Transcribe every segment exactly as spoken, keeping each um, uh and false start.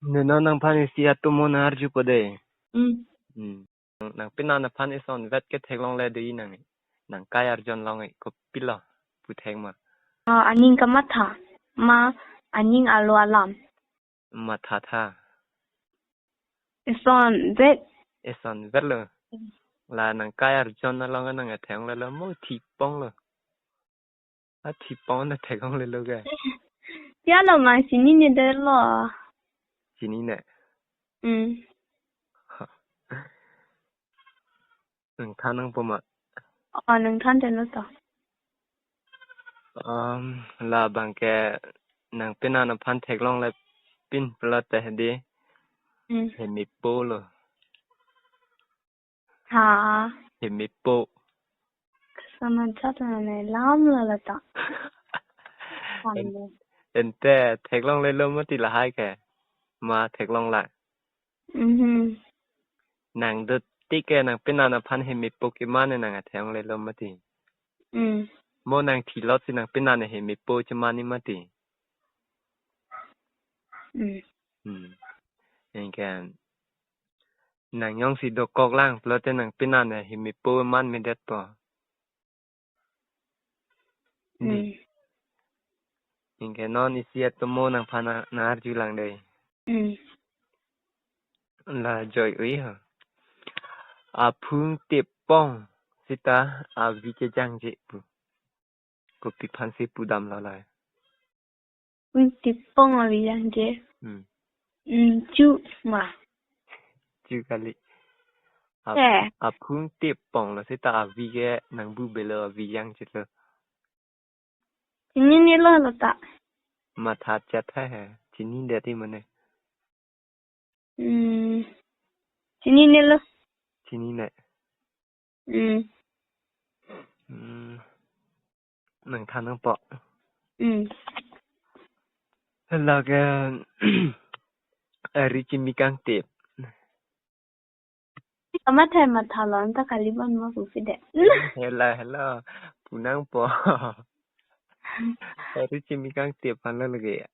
Neno nangphan isi atomo nang-arjupo dei. Hmm. Hmm. Nang, nangpinan aphan isonvet ke theklongle dei nang. Nangkai arjon long kopilo pu thek ma. Ah, aning kamatha. Ma aning alo alam. Matha tha. Isonvet. Isonvetlo. Hmm. La nangkai arjon along nang theklonglelo mo thiponglo. Athipong nang theklonglelo ke. Tialo ma chinine detlo. Chinine. Hmm. Nang than nangpo ma. Oh, nang than detlo to. Um, labang ke nangpinan aphan theklongle pin pulote dei. Hmm. Hemepolo. Ha. Hemepo. Sana jat nang lam lala ta. En-, ante theklonglelo mati lahai ke. Ma theklonglang. Mhm. Nang dottik ke nangpinan aphan hemepo keman nang theklonglelo mati. Hmm. Mo nang thilot si nangpinan hemepo cheman mati. Hmm. Hmm. Anke nang jongsi dokoklang pulote nangpinan hemepo manmedetpo. Dei. Hmm. Anke non isi atomo nangphan nang, nang-arjulang dei. Hmm. La joi-ui ho. Aphu tip pong seta avi kejangje pu. Kopi aphansi pudamlo la. Aphu tip pong avi jangje. Hmm. Hmm, chu ma. Chu kali. Ap-, eh. Aphu tip ponglo seta avi ke nang bubelo avi jangjetlo. Chininelo lo ta. Matha chat hai hai. Chinidet ti mane. Hmm. Chininelo. Chinine. Hmm. Hmm. Nang than nangpo. Hmm. Lake, eh, ri chimi kangtip. Kamatha mathalon ta kali bon ma pusi de. Hela, hela. Pu nangpo. Eh, ri chimi kangtip aphan lo lake.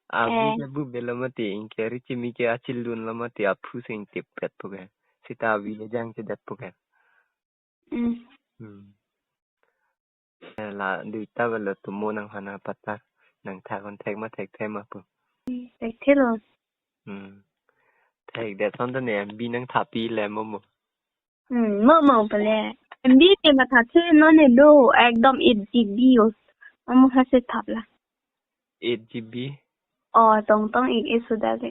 Avi, eh, ke bubelo mati, anke ri chimi ke achilunlo mati, aphu si ingtipdetpo ke. Seta avi le jangjedetpo ke. Hmm. Hmm. Eh, la duita avelo atomo nangphan nangpatta. Nang thakon thek ma thekthe ma pu. Hmm, thekthelo. Hmm. Thekdet asonte ne M B nang thapile mo mo. Hmm, mo mo pale. M B ne mathathe non ne do ekdom eight G B os. Mo mo hase thapla. Eight G B? Oh, tongtong ik ik sudah ke.